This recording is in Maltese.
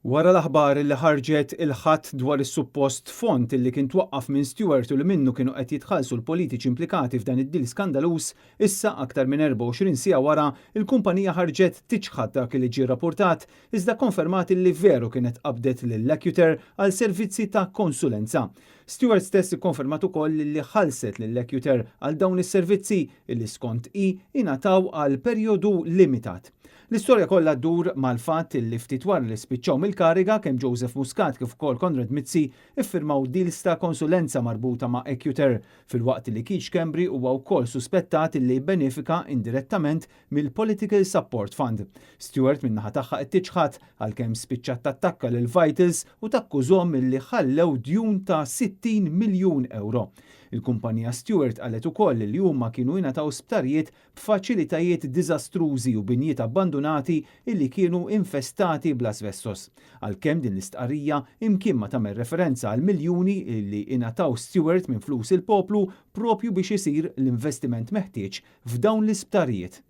Wara l-aħbar li ħarġet il-Ħadd dwar is-suppost fond li kien twaqqaf minn Steward u li minnu kienu qed jitħallsu l-politiċi implikati f'dan id-deal skandaluż, issa aktar minn 24 siegħa wara, il-kumpanija ħarġet tiċħad dak li ġie rrappurtat iżda kkonfermat li veru kienet qabdet lil Accutor għal servizzi ta' konsulenza. Steward stess ikkonfermat ukoll li ħallset lil Accutor għal dawn is-servizzi li skont hi ingħataw għal perjodu limitat. L-istorja kollha ddur mal-fatt li ftit wara li spiċċaw mill-kariga kemm Joseph Muscat kif ukoll Konrad Mizzi iffirmaw deals ta' konsulenza marbuta ma' Accutor filwaqt li Keith Schembri huwa wkoll suspettat li bbenefika indirettament mill-Political Support Fund. Steward min-naħa tagħha qed tiċħad għalkemm spiċċat tattakka lil Vitals u takkużhom milli ħallew djun ta' 60 miljun ewro. Il-kumpanija Steward qalet ukoll li huma kienu jingħataw sptarijiet b'faċilitajiet diżastrużi u binjiet abbandunati illi kienu infestati bl-asbestos. Għalkemm din l-istqarrija imkien ma tagħmel referenza għal miljuni illi ingħataw Steward minn flus il-poplu propju biex isir l-investiment meħtieġ f'dawn l-isptarijiet.